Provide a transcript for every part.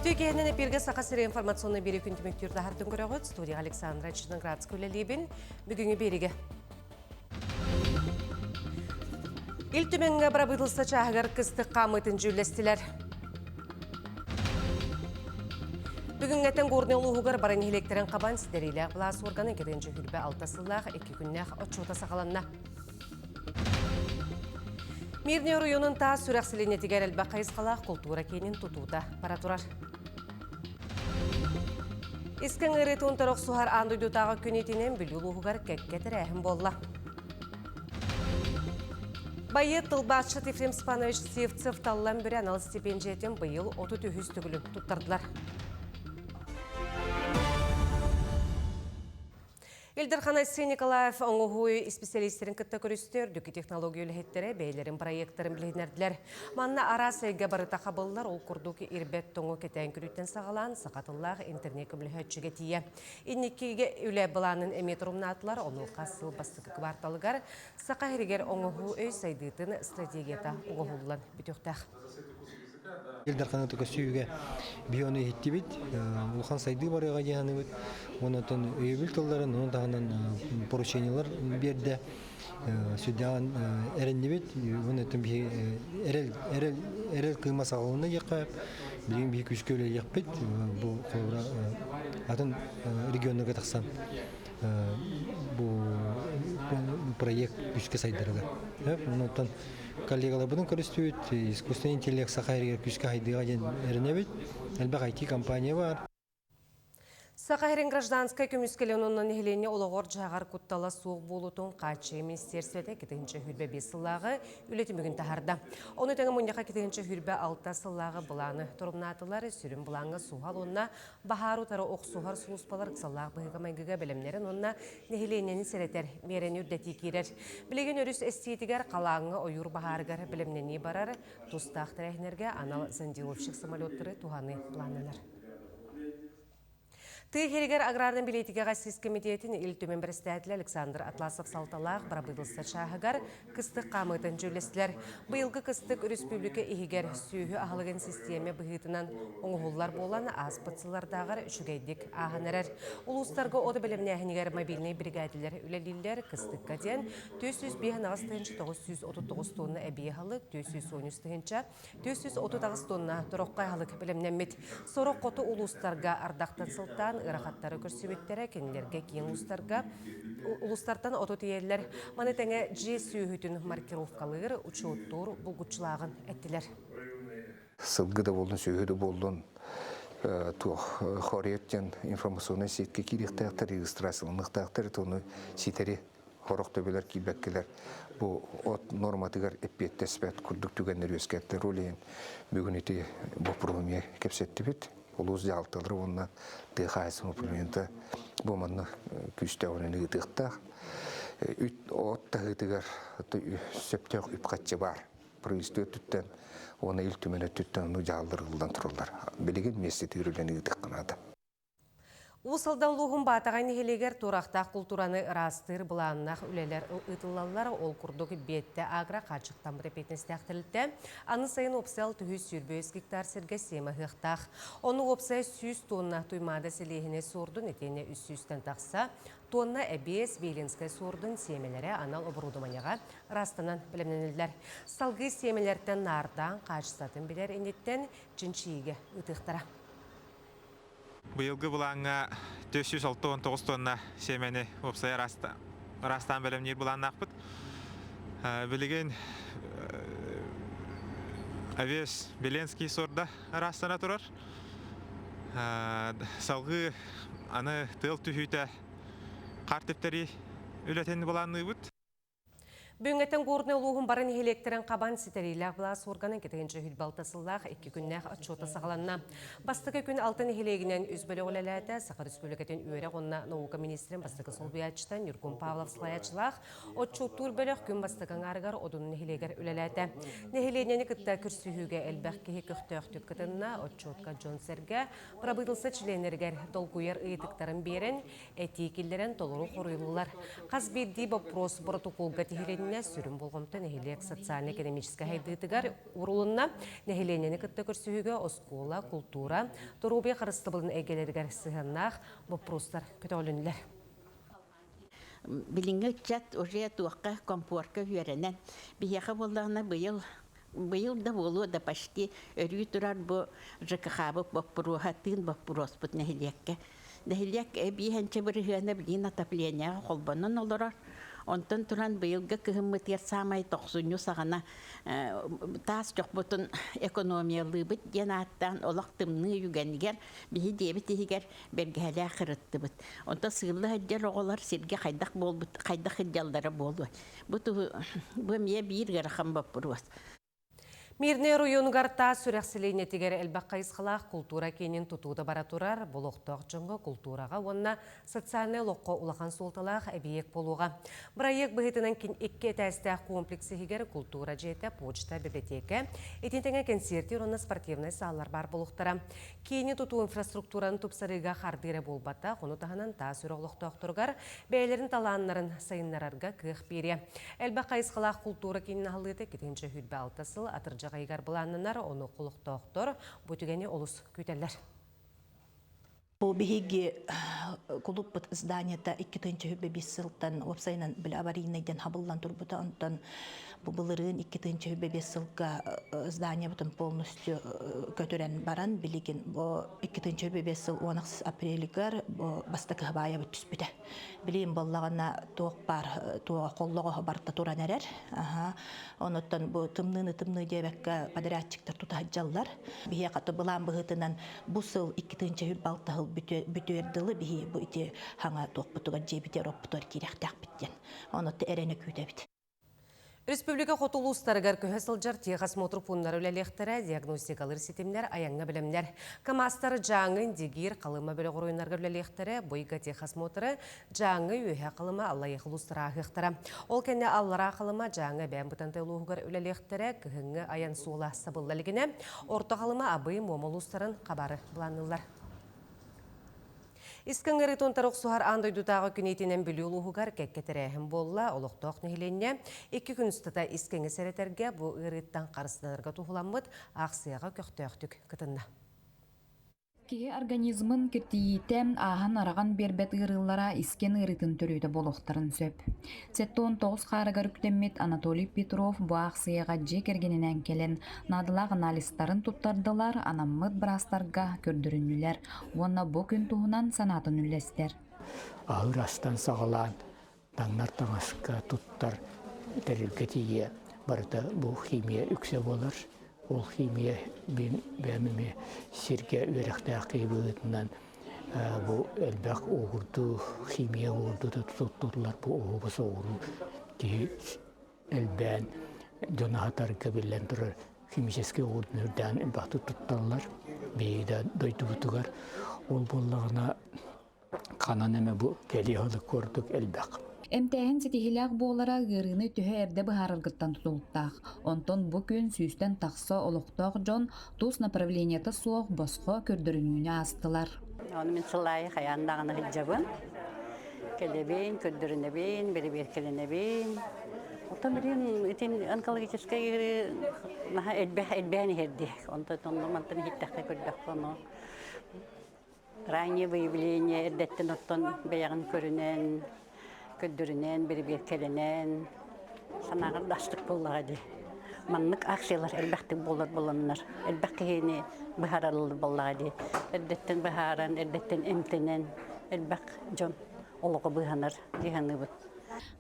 Үтүө киэһэнэн эпииргэ Саха сирэ информационнай биэрии күн түмүктүүр таһардын көрөҕүт. Студия Александра Черноградская үлэлиибин. Бүгүҥҥү биэриигэ. Ил Түмэҥҥэ бырабыыталыста чааһыгар кыстык хаамыытын дьүүллэстилэр. Бүгүҥҥэттэн Горнай улууһугар бары нэһилиэктэрин хабан ситэриилээх былаас уорганы 226 сыллаах икки күннээх отчуота саҕаланна. Мирный оройуонун таас сүрэх сэлиэнньэтигэр элбэх хайысхалаах култуура киинин тутуута бара турар. Искэҥ ыарыытын утары охсуһар аан дойдутааҕы күн итинэн Бүлүү улууһугар кэккэ тэрээһин буолла. Байыат тылбаасчыт Ефрем Степанович Сивцев таллан бүрэ анал стипендиятын быйыл 33 төгүлүн туттардылар. Ил Дархан Айсен Николаев оҥоһуу исписэлиистэрин кытта көрүстэ, үрдүкү технология үлэһиттэрэ бэйэлэрин проектарын билиһиннэрдилэр. Манна араас эйгэ барыта хабыллар, ол курдук ирбэт тоҥу кэтээн көрүүттэн саҕалаан саха тыллаах интернет көмөлөһөөччүгэ тиийэ. Инникигэ үлэ былаанын эмиэ торумнаатылар, онуоха сыл бастакы кыбаарталыгар Саха сиригэр оҥоһуу өй сайдыытын стратегията оҥоһуллан бүтүөхтээх. Ил Дарханы көссүүгэ биһи ону иһиттибит, улахан сайдыы барыаҕа дии саныыбыт. Онон өйөбүл тылларын, ону таһынан поручениелар биэрдэ. Сүрдээҕин эрэннибит. Онон биһи эрэл, эрэл, эрэл кыыма саҕаланна диэххэ, билигин биһи күүскэ үлэлиэхпит. Бу холобура атын регионнарга тахсан бу проект күүскэ сайдарыгар. Онон Коллегаларбытын көрүстүбүт, искусственный интеллект саха сиригэр күүскэ хайдыаҕа диэн эрэнэбит. Элбэх IT-компания баар. Саха сирин гражданскай көмүскэлин уонна нэһилиэнньэ олоҕор-дьаһаҕар куттала суох буолуутун хааччыйыы министиэристибэтэ 2025 сыллааҕы үлэ түмүгүн таһаарда. Ону тэҥэ мунньахха 2026 сыллааҕы былааны торумнаатылар. Сүрүн былааҥҥа суһал уонна баһаар утары охсуһар сулууспалар ыксаллаах быһыыга-майгыга бэлэмнэрин уонна нэһилиэнньэни сэрэтэр миэрэни үрдэтии киирэр. Билигин өрүс эстиитигэр халааҥҥа ойуур баһаарыгар бэлэмнэнии барар, тустаах тэрээһиннэргэ анал зондировщик самолеттары туһаныы былааннанар. Тыа иһигэр аграрнай бэлиитикэҕэ сис кэмитиэтин Ил Түмэн бэрэссэдээтэлэ Александр Атласов салталаах бырабыыталыстыба чааһыгар кыстык хаамыытын дьүүллэстилэр. Быйылгы кыстык өрөспүүбүлүкэ иһигэр сүөһү аһылыгын систиэмэ быһыытынан оҥоһуллар буолан, ааспыт сыллардааҕар үчүгэйдик ааһан эрэр. Улуустарга от бэлэмнээһинигэр мобильнай биригээдэлэр үлэлииллэр. Кыстыкка диэн 405 939 тонна эбии аһылык, 413 тыһыынча 438 тонна тороххой аһылык бэлэмнэммит. Сорох хоту улуустарга ардахтан сылтаан ыарахаттары көрсүбүттэрэ, кинилэргэ киин улуустарга улуустартан оту тиийэллэр. Маны тэҥэ дьиэ сүөһүтүн маркировкалыыр, учуоттуур булгуччулааҕын эттилэр. Сылгы да буоллун, сүөһү да буоллун, туох хориот диэн информационнай сетка киириэхтээхтэр, регистрацияланыахтаахтар, ону ситэри Сорох төбөлөр киирбэккэлэр бу от нуорматыгар эппиэттэспэт курдук түгэннэр үөскэттэр. Ол иһин бүгүн ити боппуруоһу эмиэ кэпсэттибит. Улуус дьаһалталара уонна тыа хаһаайыстыбатын управлениета бу манна күүстээҕинэн ыытыахтаах. Үт от таһыытыгар сөптөөх үп-харчы баар. Правительство өттүттэн уонна Ил Түмэн өттүттэн ону дьаһаллар ылыллан тураллар. Билигин миэстэтигэр үлэни ыытыахха наада. Уус Алдан улууһун Баатаҕай нэһилиэгэр туорахтаах култуураны ыраастыыр былааннаах үлэлэр ыытыллаллар. Ол курдук Биэттэ агро хааччахтаммыт эппиэтинэстээх тэрилтэ аны сайын уопсай 623 гектар сиргэ сиэмэ ыһыахтаах. Ону уопсай 100 тонна Туймаада сэлиэһинэй суордун итиэннэ 300-тэн тахса тонна эбиэс Белинскэй суордун сиэмэлэрэ анал оборудованиеҕа ыраастанан бэлэмнэниллэр. Салгыы сиэмэлэртэн наардаан хаачыстатын билэр инниттэн чинчийиигэ ыытыахтара. Быйылгы былааҥҥа 469 тонна сиэмэни уопсайа ыраастаан бэлэмниир былааннаахпыт. Билигин овес Беленский сорда ыраастана турар. Салгыы аны тыал түһүүтэ хаар тэптэрии үлэтин былаанныыбыт. Бүгүҥҥэттэн Горнай улууһун бары нэһилиэктэрин хабан ситэриилээх былаас уорганын 226 сыллаах икки күннээх отчуота саҕаланна. Бастакы күн алта нэһилиэгинэн үс бөлөх үлэлээтэ. Саха Республикатын үөрэх уонна наука министрин бастакы солбуйааччыта Ньургун Павлов салайааччылаах отчуоттуур бөлөх күн бастакы аҥаарыгар Одун нэһилиэгэр үлэлээтэ. Нэһилиэнньэни кытта көрсүһүүгэ элбэх киһи көхтөөхтүк кытынна. Отчуотка дьон-сэргэ, бырабыыталыстыба чилиэннэригэр долгуйар ыйытыктарын биэрэн, этии киллэрэн толору хоруйуллар. Хас биирдии боппуруос боротокуолга тиһилиннэ. кэннэ сүрүн болҕомто нэһилиэк социально-экономическай сайдыытыгар уурулунна. Нэһилиэнньэни кытта көрсүһүүгэ оскуола, култуура, доруобуйа харыстабылын эйгэлэригэр сыһыаннаах боппуруостар көтөҕүлүннүлэр. Билиҥҥи ыччат уже туохха комфорка үөрэнэн, биһиэхэ буоллаҕына быйыл быйыл да буолуо да почти өрүү турар бу ЖКХ-быт боппуруоһа тыын боппуруоспут нэһилиэккэ. Нэһилиэк эбиэһэнчэ бырыһыана билигин отоплениеҕа холбонон олорор. Онтон туран быйылгы кыһыммытыгар саамай тохсунньу саҕана таас чохпутун экономиялыыбыт диэн ааттаан олох тымныы үгэнигэр биһи диэбит иһигэр бэргэһэлээх ырыттыбыт. Онтон сыылла сылдьар оҕолор сиргэ хайдах буолбут, хайдах сылдьаллара буолуой? Бу туһу бу эмиэ биир ыарахан боппуруос. Мирнэй оройуонугар таас сүрэх сэлиэнньэтигэр элбэх хайысхалаах култуура киинин тутуута бара турар, олохтоох дьоҥҥо култуураҕа уонна социальнай олоххо улахан суолталаах эбийиэк буолуоҕа. Бырайыак быһыытынан икки этээстээх комплекс иһигэр култуура дьиэтэ, почта, библиотека, итини тэҥэ кэнсиэртиир уонна спортивнай сааллар баар буолуохтара. Киини тутуу инфраструктураны тупсарыыга хардыы эрэ буолбатах, ону таһынан таас үрэх олохтоохторугар бэйэлэрин талааннарын сайыннарарга кыах биэриэ. Элбэх хайысхалаах култуура киинин аһыллыыта 2026 сыл атырдьах ыйыгар былааннанар, ону олохтоохтор бу түгэни олус күүтэллэр. Бу биһиги кулуппут зданиета 2005 сылтан уопсайынан били аварийнайдан хабыллан турбута. Онтон бу былырыын 2005 сылга зданиебытын полностью көтүрэн баран билигин бу 2005 сыл 16 апрелигар бу бастакы хабаайабыт түспүтэ. Билигин буоллаҕына туох баар туоҕа холлоҕоһо барыта туран эрэр. Аха. Онуттан бу тымныыны тымныы диэбэккэ подрядчиктар тута сылдьаллар. Биһиэхэ былаан быһыытынан бу сыл 2006 сыл бүтүөр дылы биһи бу ити хаҥа туохпутугар дьиэбитигэр оппутугар киирэхтээхпит диэн. Онуттан эрэнэ күүтэбит. Республика хоту улуустарыгар көһө сылдьар техосмотр пууннара үлэлиэхтэрэ, диагностикалыыр ситимнэр, айаҥҥа бэлэмнэр. КАМАЗтар Дьааҥы, Индигиир, Халыма бөлөх оройуоннарга үлэлиэхтэрэ, бу ыйга техосмотры Дьааҥы, Үөһээ Халыма, Аллайыаха улуустара ааһыахтара. Ол кэннэ Аллараа Халыма, Дьааҥы, Эбээн Бытантай улууһугар үлэлиэхтэрэ, кыһыҥҥы айан суола сабылла илигинэ, Орто Халыма, Абый, Муома улуустарын хабары былаанныыллар. Искэҥ ыарыытын утары охсуһар аан дойдутааҕы күн иитинэн Бүлүү улууһугар кэккэ тэрээһин буолла. Олохтоох нэһилиэнньэ икки күн устата искэҥи сэрэтэргэ, бу ыарыыттан харыстанарга туһуламмыт аахсыйаҕа көхтөөхтүк кытынна. Киһи организмын киртийиитэ ааһан-араҕан биэрбэт ыарыылара искэн ыарыытын төрүөтэ буолуохтарын сөп. 79 хаарыгар үктэммит Анатолий Петров бу аахсыйаҕа дьиэ кэргэнинээн кэлэн наадалаах анализтарын туттардылар, анаммыт быраастарга көрдөрүннүлэр уонна бу күн туһунан санаатын үллэстэр. Аһыыр астан саҕалаан таҥнар таҥаска туттар тэрилгэ тиийэ барыта бу химия үксэ буолар. Ол химия бэйэм эмиэ сиргэ үөрэхтээх киһи быһыытынан бу элбэх уоҕурдуу химия уоҕурдуута туттуллар бу оһуоба соҕуруу киһи элбээн дьон аһатарга биллэн турар химическэй уоҕурдууну үрдээн элбэхтик тутталлар биһиги да дойдубутугар ол буоллаҕына ханан эмэ бу кэлии аһылык курдук элбэх. Эмтээһин ситиһиилээх буолара ыарыыны төһө эрдэ быһаараргыттан тутулуктаах. Онтон бу күн сүүстэн тахса олохтоох дьон тус направлениета суох босхо көрдөрүнүүнү аастылар. Ону мин сыл аайы хайаан даҕаны сылдьабын. Кэлэбин, көрдөрүнэбин, бэрэбиэркэлэнэбин. Оттон билигин итин онкологическай ыарыы наһаа элбэх элбээн иһэрди. Онтон мантан иһиттэххэ көрдөххө ону Раннее выявление эрдэттэн оттон бэйэҕин көрүнэн, көрдөрүнэн, бэрэбиэркэлэнэн санааҕар да астык буоллаҕа дии. Маннык акциялар элбэхтик буолар буоланнар, элбэх киһини быһаараллар буоллаҕа дии. Эрдэттэн быһааран, эрдэттэн эмтэнэн элбэх дьон олоҕо быыһанар дии саныыбын.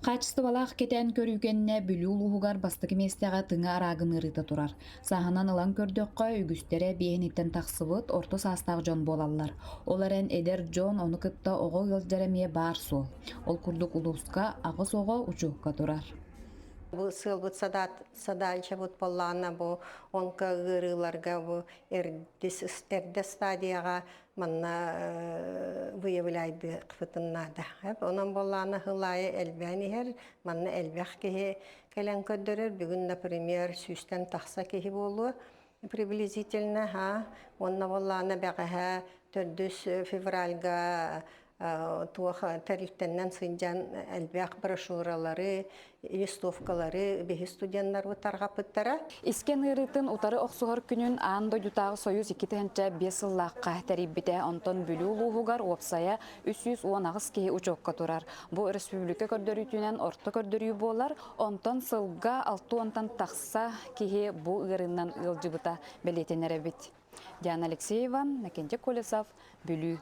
Хаачыстыбалаах кэтээн көрүү кэннэ Бүлүү улууһугар бастакы миэстэҕэ тыҥа араагын ыарыыта турар. Сааһынан ылан көрдөххө, үгүстэрэ биэһиниттэн тахсыбыт орто саастаах дьон буолаллар. Ол эрэн эдэр дьон ону кытта оҕо ыалдьара эмиэ баар суол. Ол курдук улууска аҕыс оҕо учуокка турар. Бу сыалбыт садаанчабыт буоллаҕына бу онко ыарыыларга бу эрдэ стадияҕа манна выявляйдыахпытын наада. Онон буоллаҕына сыл аайы элбээн иһэр, манна элбэх киһи кэлэн көрдөрөр. Бүгүн, например, сүүстэн тахса киһи буолуо приблизительно, ха. Уонна буоллаҕына бэҕэһээ төрдүс февральга Туох тэрилтэннэн сылдьан элбэх брошюралары, листовкалары биһи студеннарбыт тарҕаппыттара. Искэн ыарыытын утары охсуһар күнүн аан дойдутааҕы Союз 2005 сыллаахха тэрийбитэ. Онтон Бүлүү улууһугар уопсайа 318 киһи учуокка турар. Бу өрөспүүбүлүкэ көрдөрүүтүнэн орто көрдөрүү буолар. Онтон сылга 60-тан тахса киһи бу ыарыынан ыалдьыбыта бэлиэтэнэр эбит. Диана Алексеева, Накентий Колесов, Бүлүү.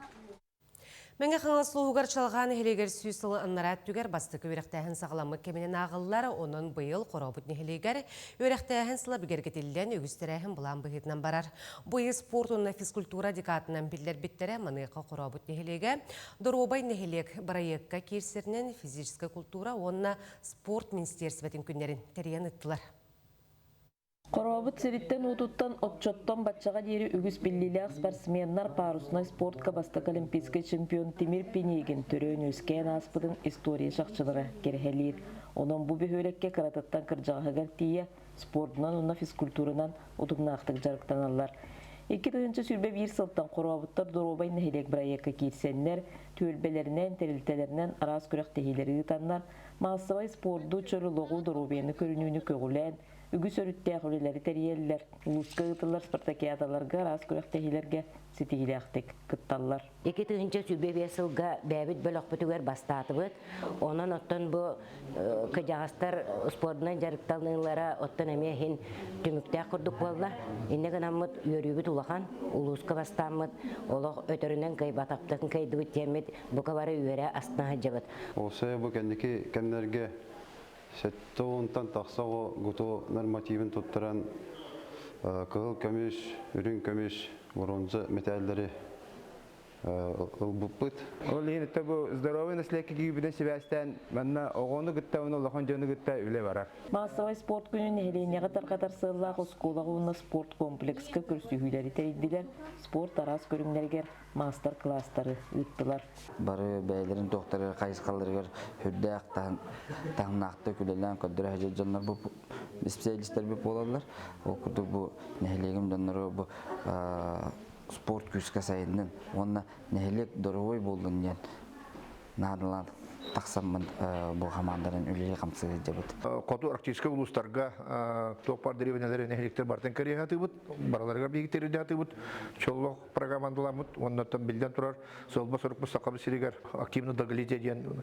Мэҥэ Хаҥалас улууһугар Чалҕаа нэһилиэгэр 100 сыл аннараа өттүгэр бастакы үөрэхтээһин саҕаламмыт кэминэн ааҕыллар. Онон быйыл Хорообут нэһилиэгэр үөрэхтээһин сыла бигэргэтиллэн, үгүс тэрээһин былаан быһыытынан барар. Бу ыйы спорт уонна физкультура декадынан биллэрбиттэрэ. Маныаха Хорообут нэһилиэгэ Доруобай нэһилиэк бырайыакка киирсэринэн физическэй култуура уонна спорт министиэрсибэтин күннэрин тэрийэн ыыттылар. Хорообут сириттэн-уутуттан оччоттон баччаҕа диэри үгүс биллиилээх спортсменнар паруснай спортка бастакы олимпийскай чемпион Тимир Пинигин төрөөн-үөскээн ааспытын история чахчылара кэрэһэлиир. Онон бу бөһүөлэккэ кыратыттан кырдьаҕаһыгар тиийэ спордунан уонна физкультуранан утумнаахтык дьарыктаналлар. 2021 сылтан Хорообуттар доруобай нэһилиэк бырайыакка киирсэннэр, түөлбэлэринэн, тэрилтэлэринэн араас күрэхтэһиилэри ыытаннар, маассабай спорду, чөл олоҕу, доруобуйаны көрүнүүнү көҕүлээн, үгүс өрүттээх үлэлэри тэрийэллэр, улууска ыытыллар спартакиадаларга, араас күрэхтэһиилэргэ ситиһиилээхтик кытталлар. 2025 сылга бэйэбит бөлөхпүтүгэр бастаатыбыт. Онон оттон бу кыдьаҕастар спордунан дьарыктаныылара оттон эмиэ иһин түмүктээх курдук буолла. Иннэ гынаммыт үөрүүбүт улахан, улууска бастааммыт, олох өтөрүнэн кыайбатахтан кыайдыбыт диэммит бука бары үөрэ астына сылдьабыт. Ол бу кэнники кэмнэргэ 70-тан тахса оҕо ГУТО нормативын туттаран кыһыл көмүс, үрүҥ көмүс, бронза мэтээллэри ылбыппыт. Ол иһин бу здоровый наследие киирбитин сибээстээн манна оҕону кытта уонна улахан дьону кытта үлэ барар. Маассабай спорт күнүн нэһилиэнньэҕэ тарҕатар сыаллаах оскуолаҕа уонна спорт комплекска көрсүһүүлэри тэрийдилэр, спорт араас көрүҥнэригэр маастар-кылаастары ыыттылар. Бары бэйэлэрин туохтарыгар хайысхаларыгар сүрдээх таһымнаахтык үлэлээн көрдөрө сылдьар дьоннор бу специалистар буолаллар. Ол курдук бу нэһилиэгим дьонноро бу спорт күүскэ сайыннын уонна нэһилиэк доруобай буоллун диэн наадалаан тахсаммын бу хамаанданан үлэлии-хамсыы сылдьабыт. Хоту арктическай улуустарга туох баар дэриэбинэлэри нэһилиэктэр барытын кэрийэ сатыыбыт, барыларыгар биһиги тэрийэ сатыыбыт, чоллох программандаламмыт уонна биллэн турар суолба сорукпут Сахабыт сиригэр активно долголетие диэн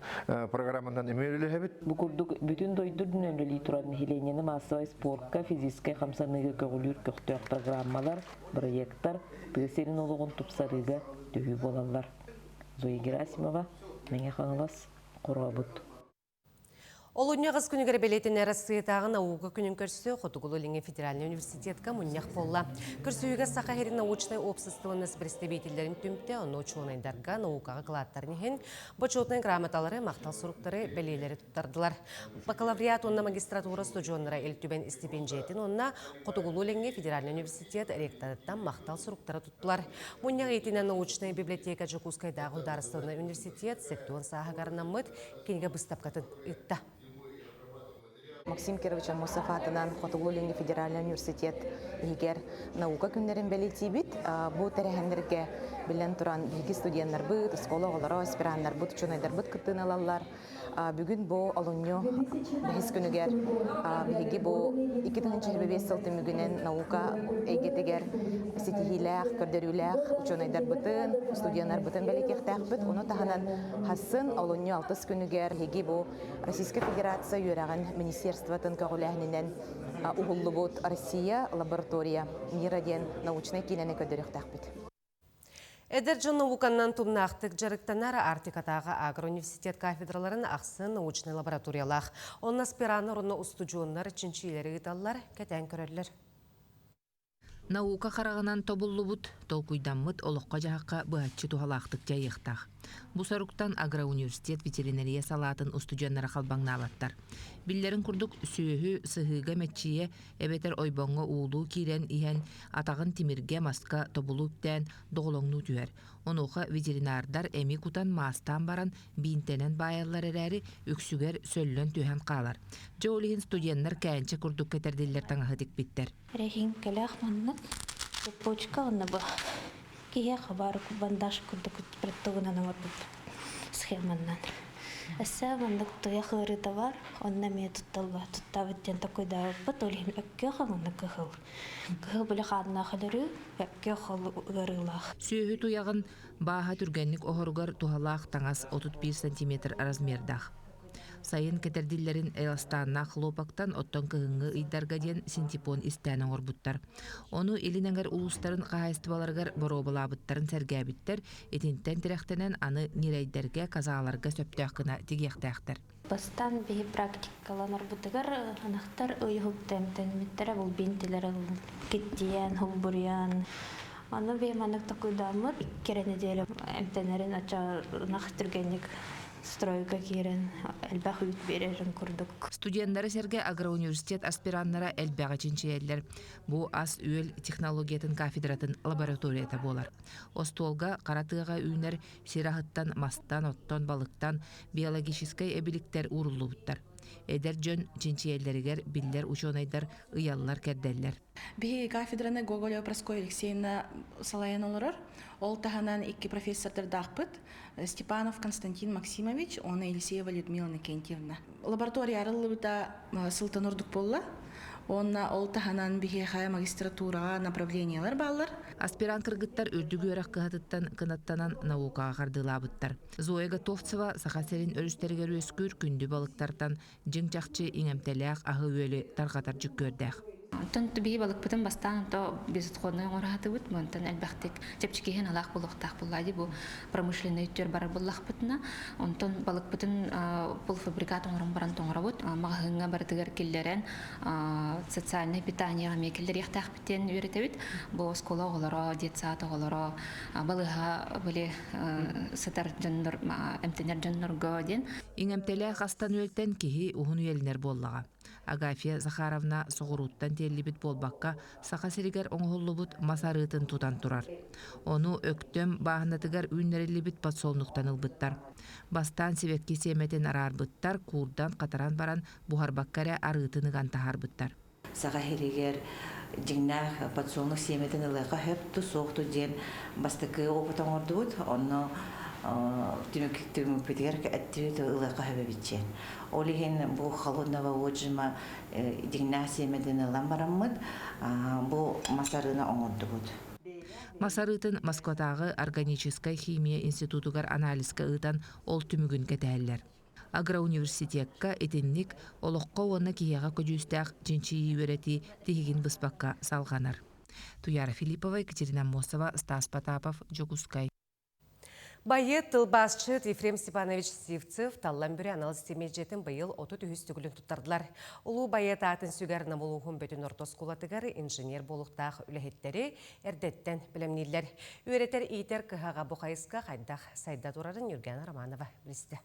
программанан эмиэ үлэлэһэбит. Бу курдук бүтүн дойду үрдүнэн үлэлии турар нэһилиэнньэни маассабай спортка, физическэй хамсаныыга көҕүлүүр көхтөөх программалар, бырайыактар тыа сирин олоҕун тупсарыыга төһүү буолаллар. Зоя Герасимова, Мэҥэ Хаҥалас, Хорообут. Олунньу аҕыс күнүгэр бэлиэтэнэр Арассыыйатааҕы наука күнүн көрсө Хотугулуу-Илиҥҥи федеральнай университетка мунньах буолла. Көрсүһүүгэ Саха сирин научнай уопсастыбаннас представителлэрин түмтэ, онно учуонайдарга наукаҕа кылааттарын иһин бочуотунай грамоталары, махтал суруктары, бэлиэлэри туттардылар. Бакалавриат уонна магистратура студеннара Ил Түмэн истипиэндьийэтин уонна Хотугулуу-Илиҥҥи федеральнай университет ректорыттан махтал суруктары туттулар. Мунньах иитинэн научнай библиотека Дьокуускайдааҕы судаарыстыбаннай университет 70 сааһыгар анаммыт кинигэ быыстапкатын ыытта. Максим Кирович Аммосов аатынан Хотугулуу-Илиҥҥи федеральнай университет иһигэр наука күннэрин бэлиэтиибит. Бу тэрээһиннэргэ биллэн туран биһиги студеннарбыт, оскуола оҕолоро, аспираннарбыт, учуонайдарбыт кыттыыны ылаллар. Бүгүн бу олунньу бэһис күнүгэр биһиги бу 2025 сыл түмүгүнэн наука эйгэтигэр ситиһиилээх, көрдөрүүлээх учуонайдарбытын, студеннарбытын бэлиэтиэхтээхпит. Ону таһынан Хасын олунньу алтыс күнүгэр биһиги бу Российскай Федерация үөрэҕин министерствотын көҕүлээһининэн уһуллубут Россия лаборатория мира диэн научнай киинэни көрдөрүөхтээхпит. Эдэр дьон науканан тумнаахтык дьарыктанар Арктикатааҕы агроуниверситет кафедраларын ахсын научнай лабораториялаах. Онно аспираннар уонна устудьуоннар чинчийиилэри ыыталлар, кэтээн көрөллөр. Наука хараҕынан тобуллубут, толкуйдаммыт олоххо-дьаһахха быһаччы туһалаахтык дьайыахтаах. Бу соруктан агроуниверситет ветеринария салаатын устудьуоннара халбаҥнаабаттар. Биллэрин курдук, сүөһү сыһыыга мэччийэ эбэтэр ойбоҥҥо уулуу киирэн иһэн атаҕын тимиргэ, маска тобулу үктээн доҕолоҥнуу түһэр. Онуоха ветеринардар эми кутан маастаан баран биинтэнэн баайаллар эрээри, үксүгэр сөллөн түһэн хаалар. Дьэ ол иһин студеннар кээнчэ курдук кэтэрдиллэр таҥаһы тикпиттэр. Эрэһиҥкэлээх маннык цепочка уонна бу киһиэхэ баар бандаж курдук протогунан оҥорбуппут. схеманнан. Өссө маннык туйах ыарыыта бар, онно эмиэ тутталла туттабыт диэн такуйдаабыппыт, ол иһин өккүөх уонна кыһыл. Кыһыл били хааннаах өлөрүү, өккүөх ол ыарыылаах. Сүөһү туйаҕын бааһа түргэнник оһоругар туһалаах таҥас 31 сантиметр размердаах. Сайын кэтэрдиллэрин эластаннаах хлопоктан, оттон кыһыҥҥы ыйдарга диэн синтепон истээн оҥорбуттар. Ону Илин Эҥэр улуустарын хаһаайыстыбаларыгар боруобалаабыттарын сэргээбиттэр, итинтэн тирэхтэнэн аны ньирэйдэргэ, казааларга сөптөөх гына тигиэхтээхтэр. Бастаан биһи практикаланарбытыгар ынахтар ый уһукта эмтэммиттэрэ, бұл бинтилэр киттийэн, хулбуруйан. Аны биһи маннык такуйдааммыт икки эрэ нэдиэлэ эмтэнэрин оччо ынах түргэнник стройга киирэн элбэх үүт биэрэрин курдук. Студеннары сэргэ агроуниверситет аспираннара элбэҕи чинчийэллэр. Бу ас-үөл технологиятын кафедратын лабораторията буолар. Остуолга хара тыаҕа үүнэр сир аһыттан, мастан, оттон, балыктан биологическай эбиликтэр ууруллубуттар. Эдэр дьон чинчийэллэригэр биллэр учуонайдар ыйаллар-кэрдэллэр. Биһиги кафедраны Гоголева Прасковья Алексеевна салайан олорор. Ол таһынан икки профессордардаахпыт. Степанов Константин Максимович уонна Елисеева Людмила Иннокентьевна. Лаборатория арыллыбыта сылтан ордук буолла. Уонна ол таһынан биһиэхэ магистратураҕа направлениелар бааллар. Аспирант кыргыттар үрдүк үөрэх кыһатыттан кынаттанан наукаҕа хардыылаабыттар. Зоя Готовцева Саха сирин өрүстэригэр үөскүүр күндү балыктартан дьиҥ-чахчы иҥэмтэлээх аһы-үөлү тарҕатар дьүккүөрдээх. Онтон биһи балыкпытын бастаан то безотходной оҥораһатыбыт, мантан элбэхтик чэпчэкиһин алаах буолуохтаах буолла дии бу промышленный өттүгэр барар буоллахпытына, онтон балыкпытын полуфабрикат оҥорон баран тоҥоробут, маҕаһыыҥҥа барытыгар киллэрэн социальнай питаниеҕа эмиэ киллэриэхтээхпит диэн үөрэтэбит. Бу оскуола оҕолоро, детсад оҕолоро, балыыһа были сытар дьоннор, эмтэнэр дьоннорго диэн. Иҥэмтэлээх астан-үөлтэн киһи уһун үйэлэнэр буоллаҕа. Агафья Захаровна соҕурууттан тиэллибит буолбакка, Саха сиригэр оҥоһуллубут мас арыытын тутан турар. Ону Өктөм бааһынатыгар үүннэриллибит подсолнухтан ылбыттар. Бастаан сибэкки сиэмэтин араарбыттар, куурдан, хатаран баран, буһарбакка эрэ арыытын ыган таһаарбыттар. Саха сиригэр дьиҥнээх подсолнух сиэмэтин ылыахха сөп ту суох ту диэн бастакы опыт оҥордубут. Онно түмүкпүтүгэр эттибит ылыахха сөп эбит диэн. Ол иһин бу холодного отжима дьиҥнээх сиэмэтин ылан бараммыт бу мас арыыны оҥордубут. Мас арыытын Москватааҕы органическай химия институтугар анализка ыытан ол түмүгүн кэтэһэллэр. Агроуниверситекка итинник олоххо уонна киһиэхэ көдьүүстээх чинчийии үөрэтии тиһигин быспакка салҕанар. Туяра Филиппова, Екатерина Аммосова, Стас Потапов, Дьокуускай. Байыт тылбаасчыт Ефрем Степанович Сивцев Таллан Бүрэ анал систиэмэ быйыл 33 төгүлүн туттардылар. Улуу байыат аатын сүгэр Нам улууһун бөтүн орто оскуолатыгар инженер буолуохтаах үлэһиттэри эрдэттэн бэлэмнииллэр. Үөрэтэр-иитэр кыһаҕа бу хайыска хайдах сайда турарын Юргена Романова билистэ.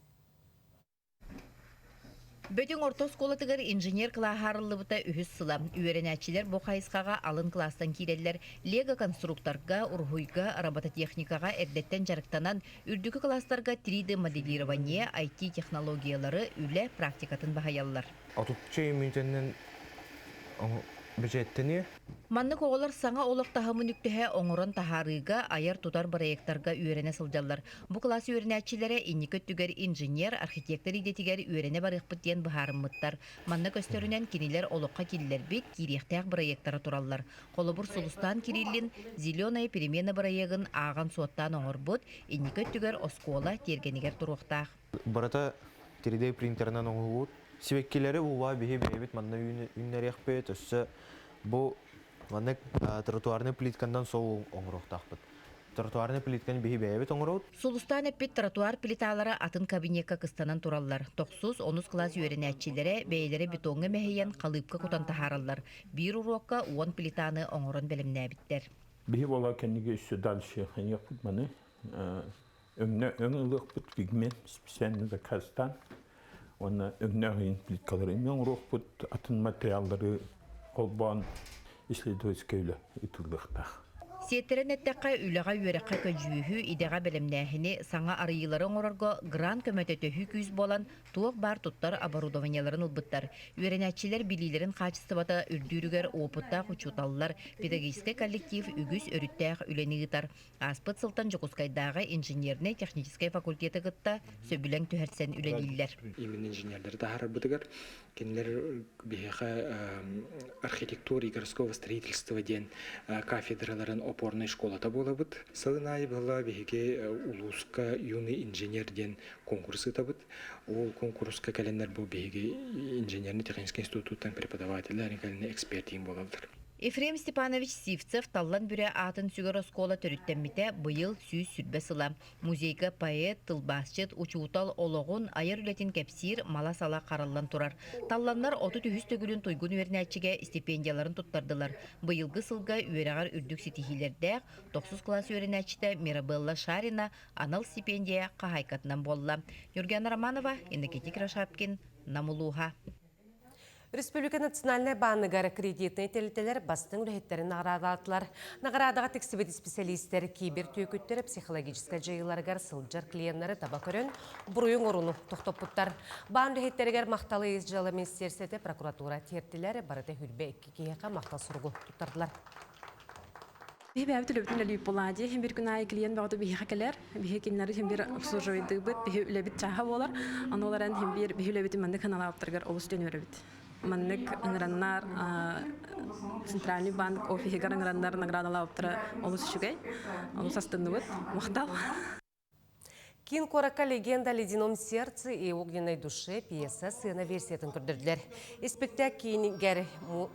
Бөтүҥ орто оскуолатыгар инженер кылааһа арыллыбыта үһүс сыла. Үөрэнээччилэр бу хайысхаҕа алын кылаастан киирэллэр. Лего-конструкторга, уруһуйга, робототехникаҕа эрдэттэн дьарыктанан, үрдүкү кылаастарга 3D-моделирование, IT-технологиялары, үлэ практикатын баһыйаллар. Отучча мүнүүтэнэн бэчээттэнии. Маннык оҕолор саҥа олох таһымын үктэһэ оҥорон таһаарыыга, айар-тутар бырайыактарга үөрэнэ сылдьаллар. Бу кылаас үөрэнээччилэрэ инники өттүгэр инженер, архитектор идэтигэр үөрэнэ барыахпыт диэн быһаарыммыттар. Манна көстөрүнэн кинилэр олоххо киллэрбит, киириэхтээх бырайыактара тураллар. Холобур, Сулустаан Кириллин «Зеленая перемена» бырайыагын ааҕан-суоттаан оҥорбут, инники өттүгэр оскуола тиэргэнигэр туруохтаах. Барыта 3D принтерынан оҥоһуллубут. Сибэккилэри булла биһи бэйэбит манна үүннэриэхпит, өссө бу маннык тротуарный плиткандан сол оҥоруохтаахпыт. Тротуарный плитканы биһи бэйэбит оҥоробут. Сулустаан эппит тротуар плиталара атын кабинекка кыстанан тураллар. Тохсус, онус кылаас үөрэнээччилэрэ бэйэлэрэ бетоҥҥа мэһийэн халыыпка кутан таһаараллар. Биир уруокка уон плитаны оҥорон бэлэмнээбиттэр. Биһи буола кэннигэ өссө дальше хайыахпыт маны өҥнө өҥ ылыахпыт пигмент специально заказтаан уонна өҥнөөх иин плиткалары эмиэ оҥоруохпут атын материаллары холбоон исследовательскай үлэ ыытыллыахтаах. Сиэттэрэн эттэххэ, үлэҕэ-үөрэххэ көдьүүһү, идэҕэ бэлэмнээһини, саҥа арыйыылары оҥорорго грант көмөтө төһүү күүс буолан, туох баар туттар оборудованиеларын ылбыттар. Үөрэнээччилэр билиилэрин хаачыстыбата үрдүүрүгэр уопуттаах учууталлар, педагогическай коллектив үгүс өрүттээх үлэни ыытар. Ааспыт сылтан Дьокуускайдааҕы инженернэй-техническэй факультеты кытта сөбүлэҥ түһэрсэн үлэлииллэр. Именно инженердэри таһаарарбытыгар кинилэр биһиэхэ архитектура и городского строительства диэн кафедраларын опорнай школата буолабыт. Сылын аайы была биһиги улууска юный инженер диэн конкурс ыытабыт. Ол конкурска кэлэннэр бу биһиги инженерно-технический институттан преподавателлэр кэлин экспертиин буолаллар. Ефрем Степанович Сивцев Таллан Бүрэ аатын сүгэр оскуола төрүттэммитэ быйыл 120 сыла. Музейга поэт, тылбаасчыт, учуутал олоҕун, айар үлэтин кэпсиир мала-сала хараллан турар. Талланнар 33 төгүлүн туйгун үөрэнээччигэ стипендияларын туттардылар. Быйылгы сылга үөрэҕэр үрдүк ситиһиилэрдээх тохсус кылаас үөрэнээччитэ Мирабелла Шарина анал стипендия хаһаайкатынан буолла. Нюргена Романова, Иннокентий Кирашапкин, Нам улууһа. Республика Национальнай бааныгар кредитнэй тэрилтэлэр бастыҥ үлэһиттэрин наҕараадалаатылар. Наҕараадаҕа тиксибит исписэлиистэр кибер түөкүттэр психологическай дьайыыларыгар сылдьар клиеннары таба көрөн, буруйун оруну тохтоппуттар. Баан үлэһиттэригэр махталы ис дьыала министиэристибэтэ прокуратура тиэртилэр, барыта 22 киһиэхэ махтал суругу туттардылар. Биһи бэйэбит үлэбитин үлэлиибит буолаа дии. Иһин бир күн аайы клиент бөҕөтө биһиэхэ кэлэр. Биһи кинилэри иһин бир обслуживайдыыбыт, биһи үлэбит чааһа буолар. Ону ол эрэн иһин бир биһи үлэбитин маннык ханалаабыттарыгар олус диэн үөрэбит. Маннык ыҥыраннар Центральный банк офиһыгар ыҥыраннар наградалаабыттара олус үчүгэй. Олус астынныбыт. Махтал. Киин куоракка «Легенда о ледяном сердце и огненной душе» пьеса сыана версиятын көрдөрдүлэр. Испиктээк киинигэр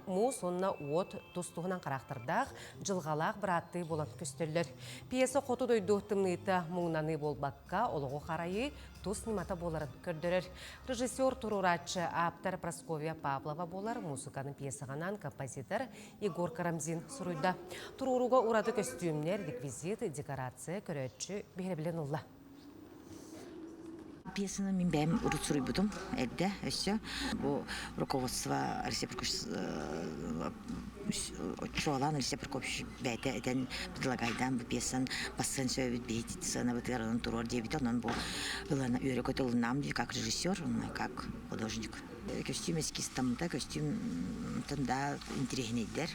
муус уонна уот тус-туһунан хараахтардаах, дьылҕалаах бырааттыы буолан көстөллөр. Пьеса хоту дойду тымныыта муҥнаныы буолбакка, олоҕу харайыы тус ньымата буоларын көрдөрөр. Режиссер туруорааччы ааптар Прасковья Павлова буолар, муусуканы пьесаҕанан композитор Егор Карамзин суруйда. Туруорууга ураты көстүүмнэр, реквизит, декорация көрөөччү биһирэбилин ылла. Пьесаны мин бэйэм урут суруйбутум эрдэ өссө. Бу руководство Алексей Прокопьевич чуолаан Алексей Прокопьевич бэйэтэ этэн предлагайдаан бу пьесаны бастыан сөбүт биһи сыанабытыгар онон туруор диэбитэ. Онон бу ылана үөрэ көтө ылыннаам дии как режиссер, как художник. Көстүүм эскизтаммыта, көстүүм да интириэһинэйдэр.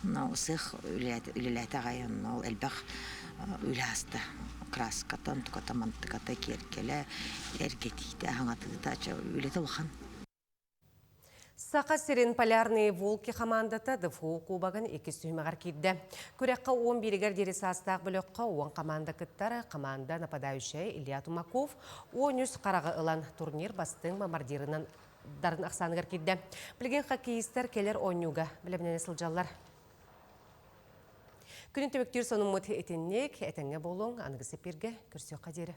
Но сыах үлэлээтэ аҕай, онно ол элбэх үлэ ааста. Краската, онтуката, мантыката, киэркэлэ, эргэтиитэ, хаҥатыыта, үлэтэ улахан. Саха сирин Полярные волки хамаандата ДФУ кубогын иккис түһүмэҕэр киирдэ. Күрэххэ 11-гэр диэри саастаах бөлөххө 10 команда кыттар. Команда нападающая Илья Тумаков 13 хараҕы ылан турнир бастыҥ бомбардирынан дарын ахсааныгар киирдэ. Билигин хоккеистар кэлэр оонньууга бэлэмнэнэ сылдьаллар. Күнүн түмүктүүр сонуммут итинник. Этэҥҥэ буолуҥ, аныгы сепиргэ көрсүөххэ диэри.